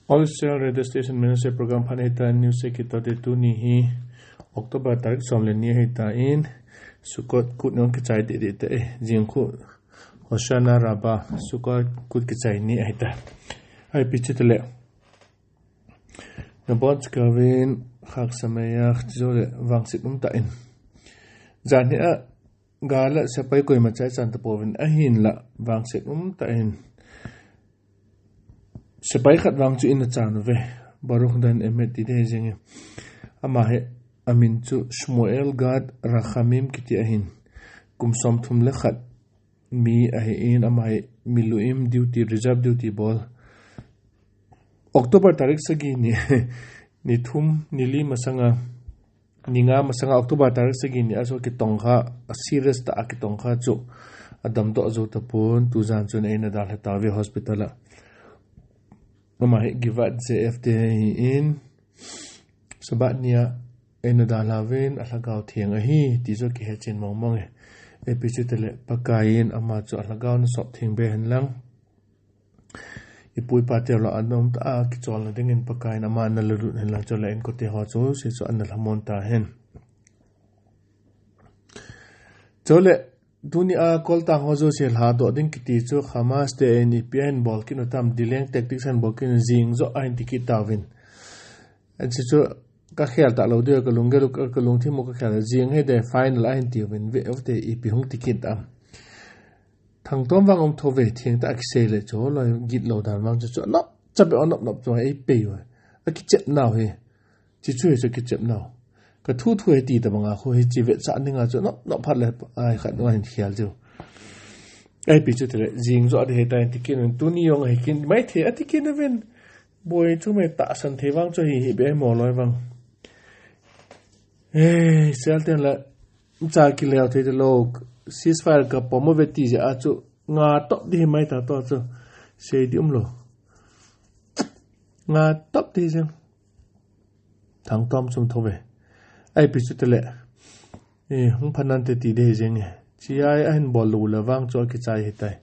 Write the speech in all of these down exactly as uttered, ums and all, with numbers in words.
All Israel Radio Station Ministry Program phat ahitan, news se kitoh te tuni hi October tarik som le ni ahitan, Sukkot kut nung kichai didi te, eh, jing khu Hoshana Rabbah, Sukkot kut kichai ni ahitan. Ipi chu tile. Nabon chikavin Chag Sameach chule vangset umtah in. Jan hi a gal a sepai koima chai chan tapouvin ahinla vangset umtah in. Sepai khat vang chu in achan uve. Baruch Dan Emet ti te hi jing e. Ama hi amin chu Shmuel Gad Rachamim kiti ahin. Kum som thum le khat mi ahin, ama hi miluim duty, reserve duty bol. October tarik sagi ni, ni thum, ni li masanga, ni nga masanga October tarik sagi ni a chu kitongkha, a serious tah a kitongkha chu adamdoh jou tapon, tujan chun eina dalha tauve hospital a. Ama hi Givat Ze'ev te ahin, Sabbath nia eina dalha uvin alhagao theng ahi, ti chu kihe chen mong mong e. Ipi chu tile Pakaiyin ama chu alhagao nasop theng be hen lang. Ipu ipa te lah a nom tah a kicholna dingin Pakaiyin ama analulut hen lang, chule inkote ho chu, se chu analhamon tahen. Chule, tuni a koltang ho jouse lhadoh ding kiti chu Hamas te in ipi ahin bol kit u tam, delaying tactics ahin bol kit u, jing joh ahin ti kit tauvin. Ahin chu chu kakhel talou diu, kalunggel u, kalungthim u kakhel, jing hi de final ahin tiuvin, ve uvin te ipi hung ti kit tam. Thangtom vang um thou ve, thengtah a kisei le chu loi gitlou dan vang chu chu anop, chabe anop nop chu eipei u. Akichep nau hi. Chi chu hi chu kichep nau. Ka thu thu hi ti tabang a khu hi chi vetsah ninga chu nop nop phat le ai khat nung ahin khel chu. Ipi chu tile, jing joh a ding ahitai ti kit un, tuni jong ahi kit mai thei ati kit uvin. Boi chu mai tahsan thei vang chu hi hi be mo loi vang. Ei, Israel ten la cha kileo thei talou, ceasefire kapom uve ti jeh a chu nga top ding hi mai ta to chu. Sei ding umlou. Nga top ding jeng. Thangtom chu um thou ve. Ipi chu tile. Eh, hung phanante ti ding hi jeng e. Chi a ahin bol lou le vang chu akichai ahitai.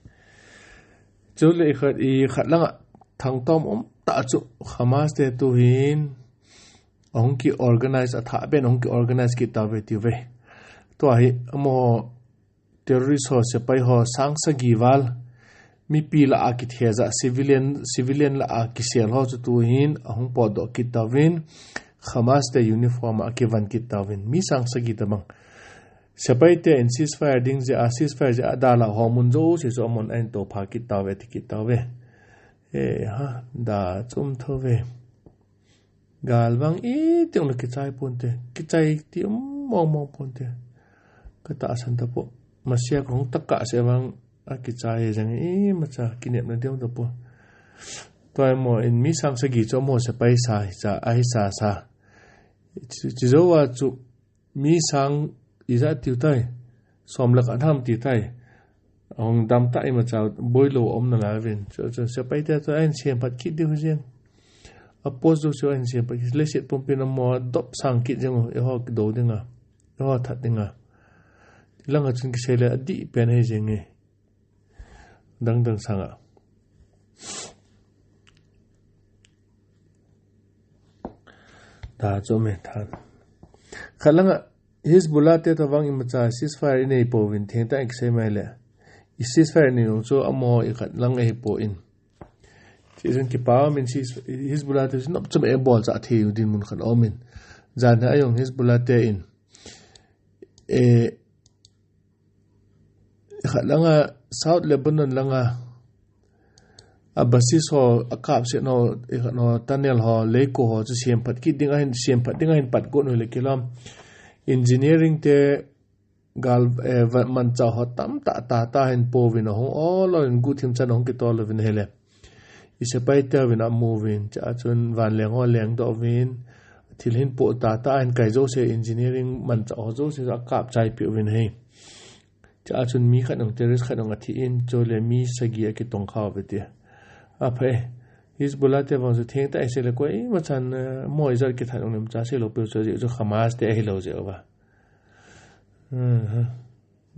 Chule ikhat, ikhat langa thangtom um tah chu Hamas te tuhin ahung ki organize, athah ben ahung ki organize kit tauve tiuve. Tua hi amaho terrorist ho, sepai ho sang sagi val, mipi lah a kitheja, civilian, civilian lah a kisel ho chu tuhin ahung potdoh kit tauvin, Hamas te uniform a akivan kit tauvin, mi sang sagi tabang. Sepai te in ceasefire ding jeh a, ceasefire jeh a dalha ho mun jouse chu amon ahin toupha kit tauve, ti kit tauve. Eh, ha, da chu um thou ve. Gal vang iti um le kichai ponte. Kichai ti um mong mong ponte. Ka tahsan tapou. Masiah kahung tah kah se vang akichai jeng, imacha kinepna ding um tapou. Tua hi mo in mi sang sagi chu amaho sepai sa hi cha, ahi sa sa. Chi, chi jou a chu mi sang ijat tiu tai, som le khat ham ti tai. Ahung dam tah imacha boilou um nalai uvin. Chu, chu, sepai te chu ahin semphat kit diu jeng. A post jouse ahin semphat kit. Leiset pumpin amaho dop sang kit jeng u, eiho kidou dinga. Eiho that dinga. Langa chun kisei le adih pen ahi jeng e. Dang dang sanga. Da chu me than. Khat langa Hezbollah te tobang imacha ceasefire inei pouvin thengtah in kisei mai le. I ceasefire inei nung chu amaho ikhat lang ahi poi. Chuchun kipa umin cease-, Hezbollah te chu nop chom e bolcha thei u dinmun khat aumin. Jan hi a jong Hezbollah te in. E, Khat langa South Lebanon langa a basis ho, a kapset ho, e khat ho, tunnel ho, leiko ho chu semphat kit ding ahin, semphat ding ahin pat gon u le kilom. Engineering te gal, eh, va-, manchah ho tamtah tah tah ahin pouvin ahung ol ol in guhthim chan ahung kitol uvin ahile. I sepai teuvin amu uvin, chua chun vanleng ho lengdoh uvin, thil hin po tah tah ahin kai jouse, engineering manchah ho jouse akap chai peh uvin ahi. Chua chun mi khat nung, terrorist khat nung athi in, chule mi sagi akitongkha uve tia. Apha e, Hezbollah te vang chu thengtah a isei le koima chan, eh, mo ijat kithat nung lim cha seilou peh u chu, chu Hamas te ahilou jeh uva. Mhm.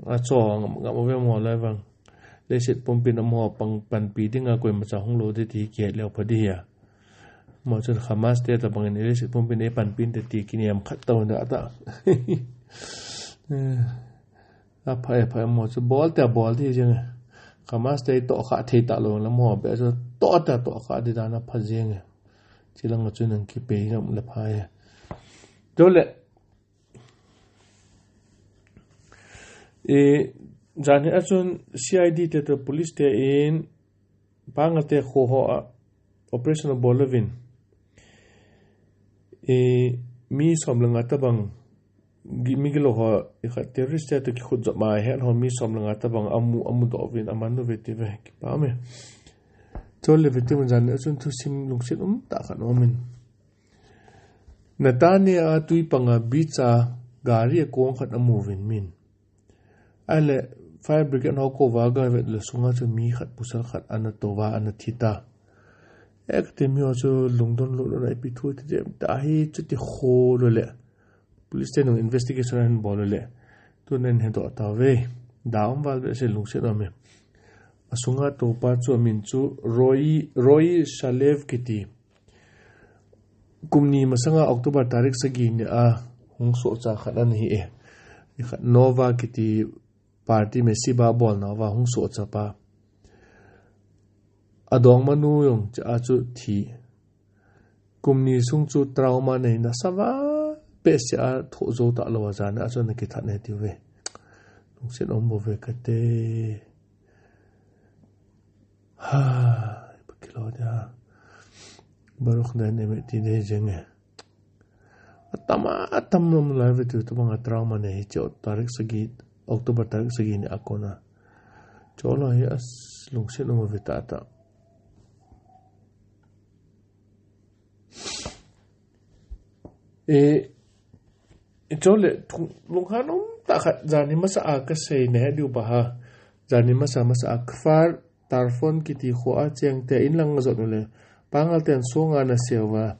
Acho ngam, ngam uve mo lai vang. Leiset pumpin amaho pang panpi dinga koimacha hung lou ding ti kihet leu pha ding ahi a. Mo chun Hamas te tabang in illicit pumpin eipanpin te ti kiniam khat tau da ta. Apha e pha mo chu bol te bol ti jeng. Hamas te to kha thei ta lo la mo be chu to ta to kha di da na pha jeng. Chilang chu nang ki pe ngam le pha e. Dole. E, jani achun C I D te to police te in Pangal te kho ho a operation a bol uvin. E, mi som le nga tabang, gi-, mi gilo ho, e khat terrorist te to kikhut jop ma hen ho mi som le nga tabang amu, amu doh uvin, aman uve ti ve, kipa me. Chole ve ti mun jan, achun thusim lungset um tah khat um in. Netanya a tui panga beach a gari a kong khat amu uvin min. Ahile, fire brigade ho kova gavet le sunga chu mi khat pasal khat ana tou va ana thi ta. E kati mi ho chu lungdon lo lo na ipi thu ti dem ta hi chuti kho lo le. Police te nung investigation ahin bol lo le. Tun ahin hedoh tauve. Daum val ve se lungset um e. Asunga toupa chu amin chu Roy, Roy Shalev kiti. Kum ni masanga October tarik sagi ni a hung sohcha khat ana hi e. Nikhat Nova kiti party mesiba bolna uva hung sohcha pa. Adongmanu jong cha a chu thi. Kum ni sung chu trauma nei nasa va pehse a thoh jou talou a jan a chu ana kithat e tiu ve. Lungset um bou ve kate. Ha, ipi kilo dia. Baruch den eme ti de jeng e. Atam a, atam nom lai ve tiu tabang a trauma nei hi chu tarik sagi, October tarik sagi ni a kona. Cholo hi as lungset um ve tata. E, e chole, thung, lunghan um tah khat, jani masa a kasei na he diu pa ha. Jani masa, masa a Kfar Tarfon kiti kho a cheng te in lang jot u le. Pangal ten songa ana seuva.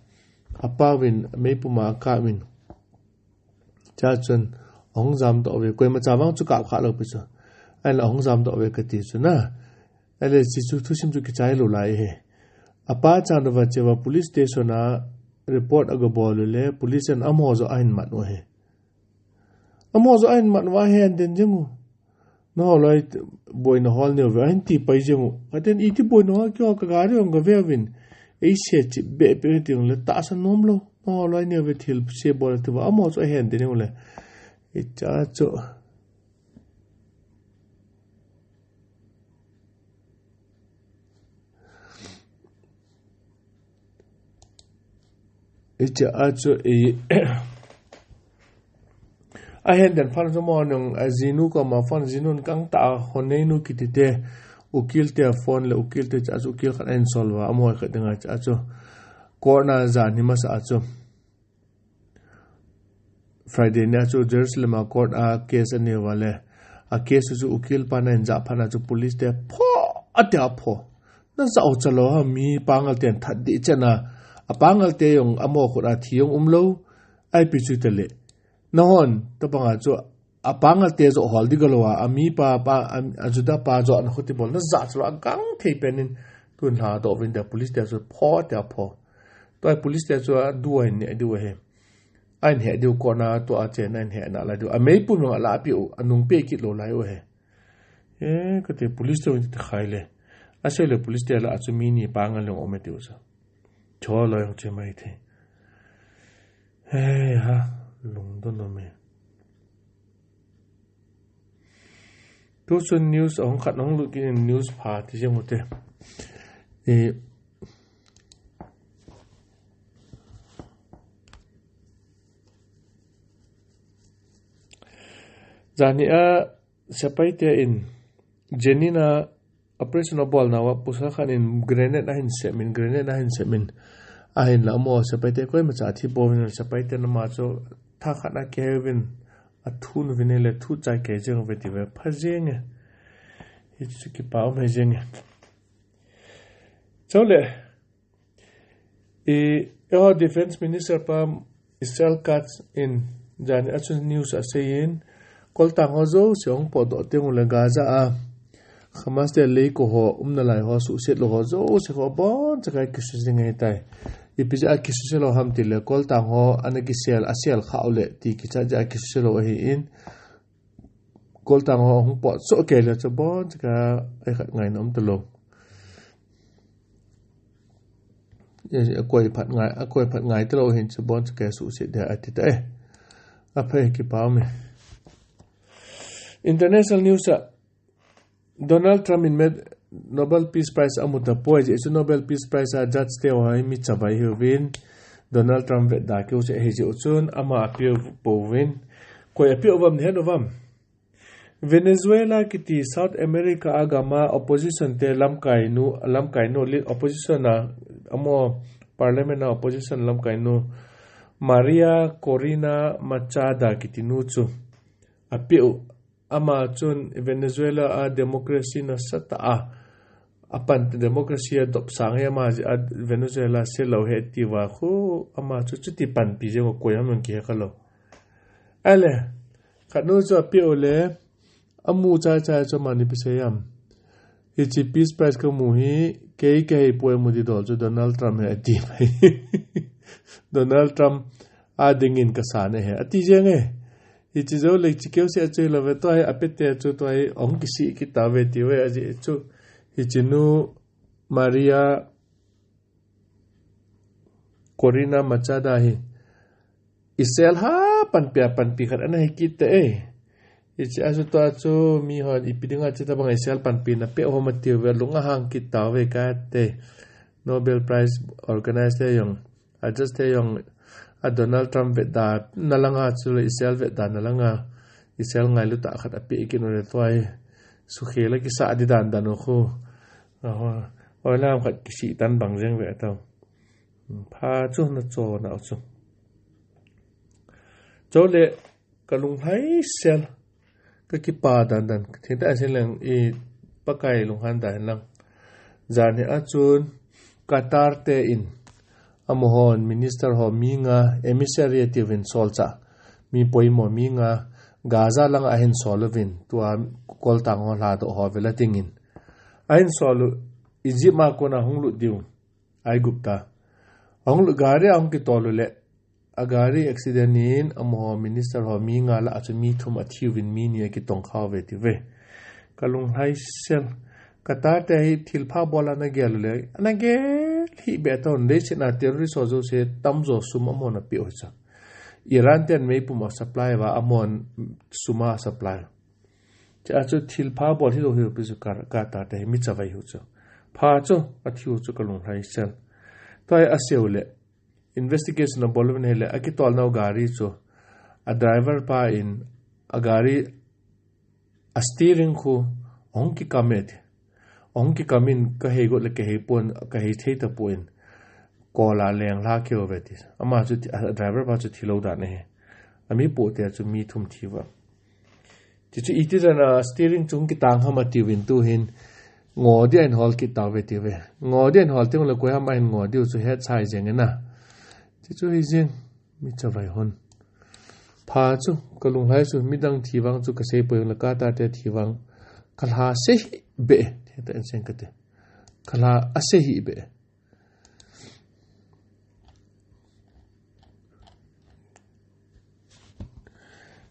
Apa vin, meipuma aka vin. Cha chun, ahung jam doh ve, koima cha vang chu kap kha lou pi chu. Ahin la ahung jam doh ve kati chu na. Ahile, chi chu thusim chu kichai lou lai he. Apa chan dova cheva police station a report aga bol u le, police in amaho joh ahin mat u he. Amaho joh ahin mat uva ahen den jeng u. Naho loi boina hol neo ve, ahin ti pai jeng u. Katen iti boina ho kio ka gari ong ka ve uvin. Eise chi be pe ti ong le tahsa nom lou. Naho loi neo ve thil se bol ti uva amaho joh ahen den jeng u le. Icha chu. Icha a chu i ahen den phan chu mo nung a jinu koma phone, jinun kang ta a hon neinu kiti te ukil te a phone le ukil te cha chu ukil khat ahin sol uva, amaho khat dinga cha chu court na jani masa a chu. Friday ni a chu Jerusalem a court a case anei uva le. A case chu ukil pa na in jah phat na chu police te pho, ati a pho. Na jah u cha lou ha mi pangal ten that dih chen a. A pangal te jong amaho khut a thi jong um lou. Ipi chu tale. Nahon, tabang a chu a pangal te joh hol di ga lou a, a mi pa, pa, a, a Juda pa joh na khuti bol. Na jah cha lou a gang thei pen in tun ha doh uvin te police te chu pho, ati a pho. Tua police te chu a du ahin ne diu ahi. Ahin he diu kona tua a chen ahin he na lai diu. A meipum jong ala pi u, anung pe kit lou lai u he. E, kati police te un ti khai le. Asei le police te la a chu mi ni pangal jong um e tiu chu. Cho lo jong che mai the. He ha, lungdon um e. Tu chun news ahung khat ahung lut kit in news pha ti jeng u te. E, jani a sepai te in Jenin a operation a bol nauva pasal khat in grenade ahin sem in, grenade ahin sem in. Ahin la mo sepai te koima cha thi pouvin sepai te na ma chu tha khat a kei uvin. A thu nu vin le thu chai kei jeng uve ti ve pha jeng e. Hichu kipa um e jeng e. Chole, i, eiho Defense Minister pa Israel Katz in jani a chun news asei in, koltang ho jouse hung potdoh teng u le Gaza a Hamas te lei ko ho umna lai ho suhset lou ho jouse ho bon chakai kisu jing e tai. Ipi jeh a kisuse lou ham tile, koltang ho ana kisel, asel kha u le ti kichat jeh a kisuse lou ahin, koltang ho hung pot soh kei le chu bon chu ka ai khat ngaina um talou. Akoi phat ngai, akoi phat ngai talou hin chu bon chu ka suhset dia ati ta e. Aphai kipa ume. International news a, Donald Trump in met Nobel Peace Prize amu tapoi, ajeh chu Nobel Peace Prize a judge te ho hi mi chavai hiuvin, Donald Trump vetda keu se hi jeh chun ama apeh pouvin, koi apeh uvam, nahet uvam. Venezuela kiti South America a gam a opposition te lamkainu, lamkainu le opposition a, amaho parliament a opposition lamkainu Maria Corina Machado kiti nu chu apeh u. Ama chun Venezuela a democracy nasatah a, apan democracy a dopsang hi ama jeh a Venezuela se lou hi atiuva khu, ama chu chuti panpi jeng u koi ham jong kihe khalou. Ahile, khat nu chu apeh u le, amu chaichai chu amani ipi sei ham. Hiche Peace Prize kamu hi, kei kahei poi, mu ding dol chu Donald Trump hi ati mai. Donald Trump a dingin kasan ahi, ati jeng e. Hiche jou le hiche keu se a chu hilou ve, tua hi apeh te chu tua hi ahung kisih kit tauve tiu ve, ajeh chu hiche nu Maria Corina Machado hi isel ha panpi a panpi khat ana hi kit ta e. Hiche a chu tua chu mihon ipi dinga chuti bang isel panpi napeh u ham atiu ve, lung ahang kit tauve kati. Nobel Prize organize te jong, a judge te jong, a Donald Trump vetda na langa chule isel vetda na langa, isel ngailu tah khat apeh kit u le tua hi sukhel a kisah di dandan u khu. Aho, oilam khat kisih tan bang jeng ve tau. Pha chu nachon u chu. Chule, kalunglhaisel, kakipa dandan, thengtah in sei leng i Pakai lunghan da hen lang. Jan hi a chun Qatar te in amahon minister ho mi nga, emissary atiuvin solchah, mi poimo mi nga, Gaza langa ahin sol uvin, tua koltang ho lhadoh ho vela dingin ahin sol u, Egypt a kona hung lut diu, Aigupta. Ahung lut, gari a hung kitol u le, a gari accident in amaho minister ho mi nga lah a chu mi thum athiuvin mi ni akitongkha uve tiu ve. Kalunglhaisel. Qatar te hi thilpha bol a ana gel u le, ana gel hih beh tauvin, leiset a terrorist ho jouse tamjo sum amahon apeh u chu. Iran ten meipum a supply uva, amahon sum a supply. Chua chu thilpha bol hilou hiu pi chu Qatar te hi mi chavai hiu chu. Pha chu, athiu chu kalunglhaisel. Tua hi asei u le, investigation abol uvin ahile, akitolnau gari chu, a driver pa in, a gari, a steering khu, ahung kikam e ti. Ahung kikam in, kahei got le kahei pon, kahei thei tapon, kol a lenglha keu ve ti. Ama chu, a driver pa chu thilou dan ahi. Ami poh te chu mi thum thiuva. Chuchu iti jeh a steering chu hung kitang ham atiuvin tuhin ngo dia ahin hol kit tauve tiu ve. Ngo dia ahin hol teng le koi ham ahin ngo diu chu hetsai jeng e na. Chuchu hi jeng, mi chavai hon. Pha chu, kalunglhai chu, midang thi vang chu kasei poi, le Qatar te thi vang kalha sei hih beh, thengtah in sei kate. Kalha asei hih beh.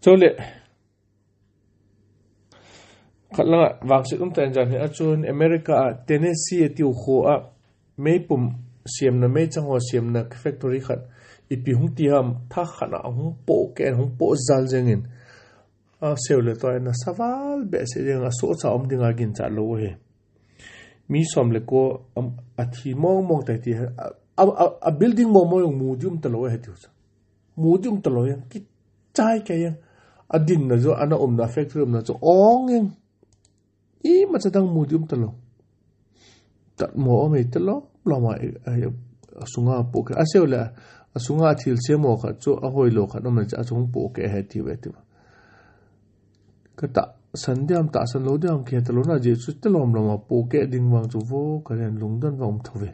Chule, khat langa vangset umtah in jan hi a chun America a Tennessee atiu kho a meipum siamna, meichang ho siamna factory khat ipi hung ti ham, tha khat a hung pohkeh, hung poh jal jengin, asei u le tua hi nasa val behseh jeng, asohcha um dinga ginchat lou ahi. Mi som le ko, am, athi mong mong tai ti, a, a, a, a building mong mong jong mu di um talou ahi tiu chu. Mu di um talou jeng, kichai kei jeng. Adinna chu, ana umna factory umna chu ong jeng. Imacha dang mu di um talou. Tatmo um e talou, lom a, e, e, asunga pohkeh. Asei u le, asunga thil semo khat chu, ahoilou khat um le chu, achung pohkeh ahi tiu ve tiu. Katahsan diam, tahsan lou diam, kihe talou na, jeh chu talom lom a pohkeh ding vang chu vo, kalen lungdon vang um thou ve.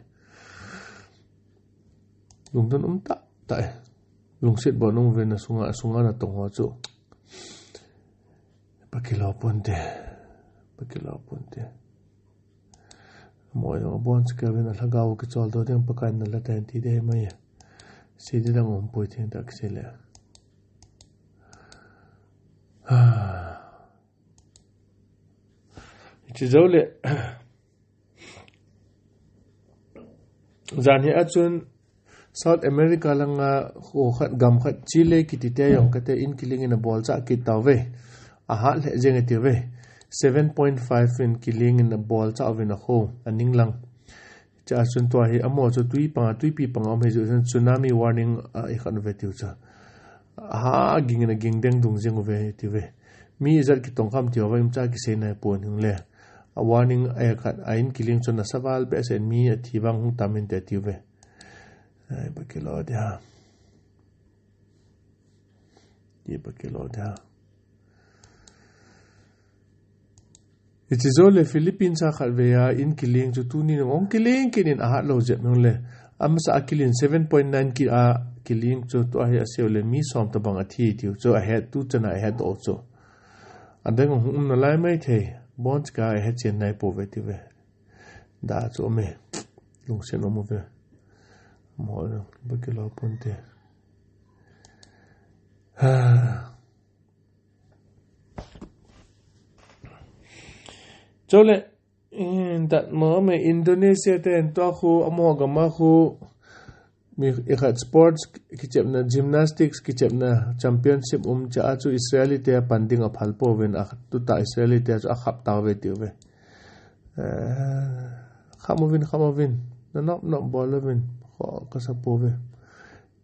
Lungdon um tah tah e. Lungset bon um ve na sunga, sunga natong ho chu. Pakilou ponte. Pakilou ponte. Mo yo bon chika vin a lhagao kichol do ding Pakai na la tan ti de mai. Si di dang um pui thing tak si le. Chi zo le. Zan hi a chun South America langa ho khat gam khat Chile kiti te jong kate in kiling in a bol cha kit tau ve. A hat le jeng ti ve. Seven point five in kiling in a bol cha vin a ho a ning lang. Cha chun tua hi amo chu tui panga, tuipi panga um hi chu chun tsunami warning a i khan ve tiu cha. A ha ging in a ging deng dung jeng ve ti ve. Mi izat kitong kham tiu va im cha kisei nai pon hing le. A warning a khat a in kiling chun a saval be sen mi a thi vang hung tam in te tiu ve. Ai, ba kilo dia. Ye ba kilo dia. Ichi zo le Philippines a khat ve a in kiling chu tuni nung ong kiling kinin a hat lo jep nung le. Amasa a kilin seven point nine ki a kiling chu tua hi a seo le mi som ta bang a thi tiu chu a het tu chana a het do chu. A dang hung um na lai mai thei. Bon chika a het chen nai po ve ti ve. Da chu ome. Lungsen ome ve. Mo lo ba kilo pon te. Ha. Chole, in that moment, Indonesia te en to khu, amo gama khu, mi ikhat sports kichepna, gymnastics kichepna, championship um cha chu Israeli te pan ding a phal po ven a tuta Israeli te chu a khap ta ve ti ve. Eh, kham uvin, kham uvin, na nop nop bol uvin, kho ka sa po ve.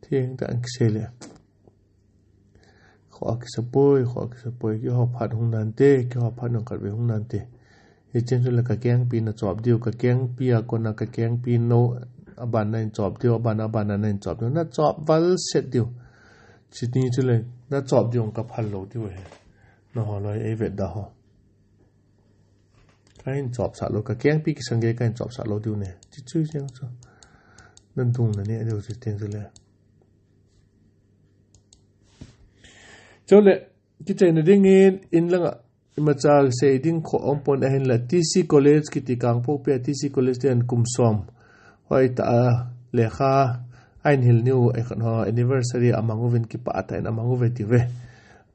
Thieng ta ang kisele. Kho a kisa poi, kho a kisa poi, ki ho phat hung nante, ki ho phat nung khat ve hung nante. Hi chen chu le ka keng pi na chop diu, ka keng pi a kona ka keng pi no, a ban na in chop diu, a ban, a ban na in chop diu, na chop val set diu. Chini chu le, na chop diu ka phal lo diu he. Na ho loi ei vet da ho. Ka in chop sa lo, ka keng pi kisang ge ka in chop sa lo diu ne. Chi chu jeng chu. Na dung na ne diu chi teng chu le. Chole, kichaina dingin, in langa, imacha sei ding kho ong pon ahin la, T C College kiti Kangpokpi a T C College te an kum som. Hoi ta a, lekha, a in hil niu, e khan ho, anniversary a mang uvin kipa ta in a mang uve ti ve.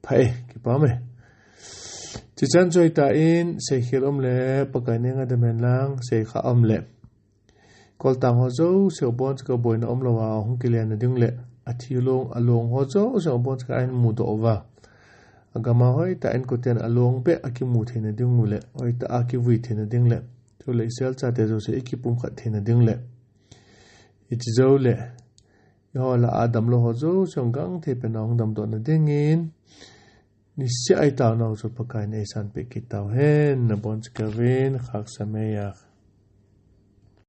Phai, kipa me. Chichan choi ta in, sei khel om le, Pakai ne nga de men lang, sei kha om le. Koltang ho jouse u bon chika boina um lou a hung kile na ding le, a thi long, a long ho jouse u bon chika a in mudoh uva. A gama hoi ta in koten a long be a kimu thei na ding u le, hoi ta a kivui thei na ding le. Chule Israel chate jouse i kipumkhat thei na ding le. I chi jou le, i ho la a damlou ho jouse u gang thei pen a hung damdoh na dingin, Nisi ai tao nau chu Pakai in ei sanpeh kit tau hen, na bon chika vin, khak sa mei a.